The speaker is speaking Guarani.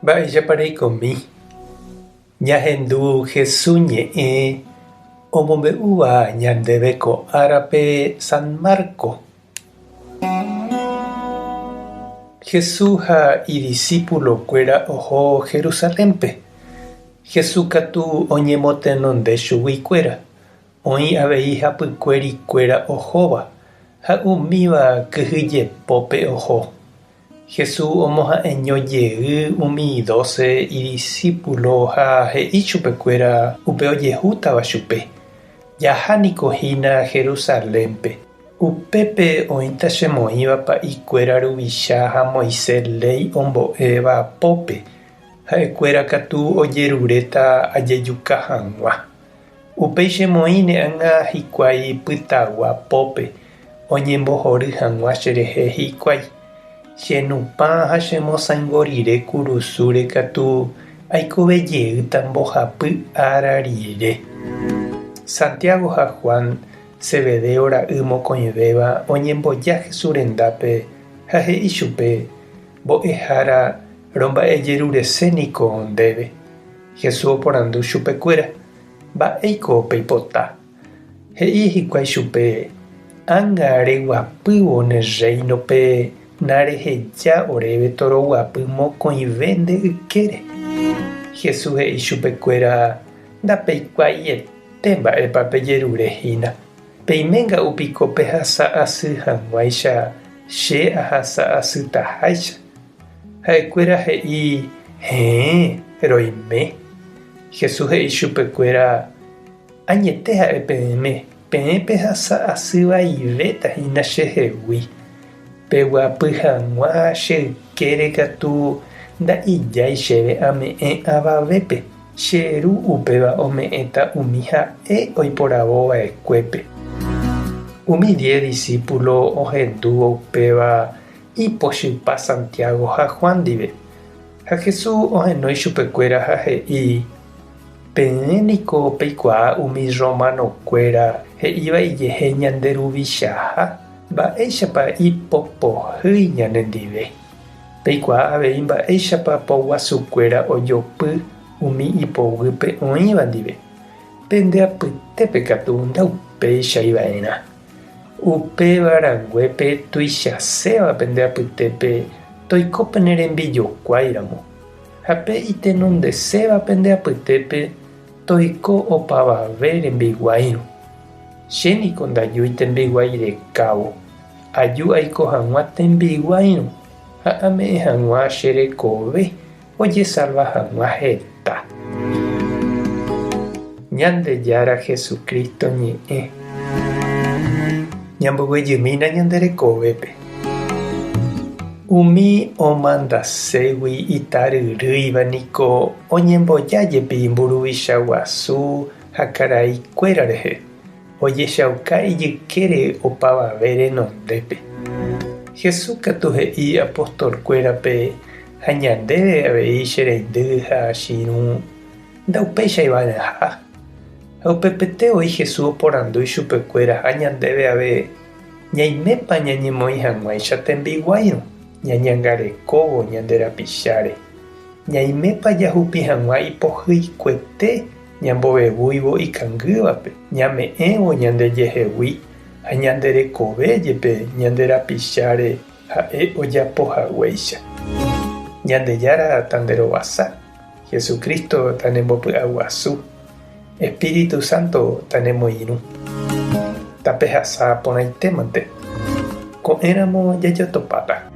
Mba'éichapa reikomi? Ñahendu Jesús ñe'ẽ omombe'úva ñandéve ko árape San Marco. Jesús ha idisípulokuéra oho Jerusalénpe. Jesús katu oñemotenonde chuguikuéra, oĩ avei hapykuerikuéra ohóva, ha umíva kyhyjepópe oho. Jesús omoha'eño jey umi dóse idisípulo ha he'i chupekuéra upe ojehútava chupe, Jaha niko hína Jerusalénpe. Upépe oĩta chemoĩva pa'ikuéra ruvicha ha Moisés léi ombo'éva pópe, ha'ekuéra katu ojeruréta ajejuka hag̃ua. Upéi chemoĩne ág̃a hikuái pytagua pópe oñembohory hag̃ua cherehe hikuái. Che nupã ha chemosãingo rire kurusúre katu aikove jeýta mbohapy ára rire. Santiago ha Juan, Zebedeo ra'y mokõivéva oñemboja Jesús rendápe ha he'i chupe, Mbo'ehára, romba'ejerurese niko ndéve. Jesús oporandu chupekuéra, Mba'éiko peipota? He'i hikuái chupe, Ág̃a reguapývo ne rréinope nareheja oréve toroguapy mokõive nde ykére. Jesús he'i chupekuéra, Ndapeikuaaiete mba'épa pejerure hína. Peime nga'u piko pehasa asy hag̃uáicha che ahasa asytaháicha. Ha'ekuéra he'i, Héẽ, roime. Jesús he'i chupekuéra, Añete ha'e peẽme, peẽ pehasa asy vaivéta hína chehegui. Peguapy hag̃ua che ykére katu nda'ijái chéve ame'ẽ avavépe, che Ru upéva ome'ẽta umi ha'e oiporavo va'ekuépe. Umi diez disípulo ohendúvo upéva ipochypa Santiago ha Juan ndive. Ha Jesús ohenói chupekuéra ha he'i, Peẽ niko peikuaa umi rromanokuéra he'íva ijehe ñande ruvichaha, mba'éichapa ipopohýi ñanendive. Peikuaa avei mba'éichapa poguasukuéra ojopy umi ipoguýpe oĩva ndive. Pende apytépe katu ndaupéichai va'erã. Upéva rangue pe tuichaséva pende apytépe toiko pene rembijokuái ramo, ha pe itenondeséva pende apytépe toiko opavave rembiguáirõ. Che niko ndajúi tembiguái rekávo, aju aiko hag̃ua tembiguáirõ ha ame'ẽ hag̃ua che rekove ojesalva hag̃ua heta. Ñandejára Jesucristo ñe'ẽ. Ñamboguejymína ñande rekovépe. Umi omandaségui itaryrýiva niko oñemboja jepi mburuvicha guasu ha karai kuéra rehe, ojechauka ijykére opavave renondépe. Jesús katu he'i apóstol kuérape Ha ñandéve avei che reindy ha che irũ ndaupéichai va'erãha. Ha upepete voi Jesús oporandu ichupekuéra ha ñandéve ave, ñaimépa ñañemoĩ hag̃uáicha tembiguáirõ ñañangarekóvo ñande rapicháre? Ñaimépa jahupi hag̃ua ipohyikuete ñambovevúivo ikangývape, ñame'ẽvo ñandejehegui ha ñande rekove jepe ñande rapicháre Ha'e ojapo haguéicha. Ñandejára tanderovasa, Jesucristo tanembopy'aguasu, Espíritu Santo tanemoirũ. Tapehasa porãitémante. Ko'ẽramo jajotopáta.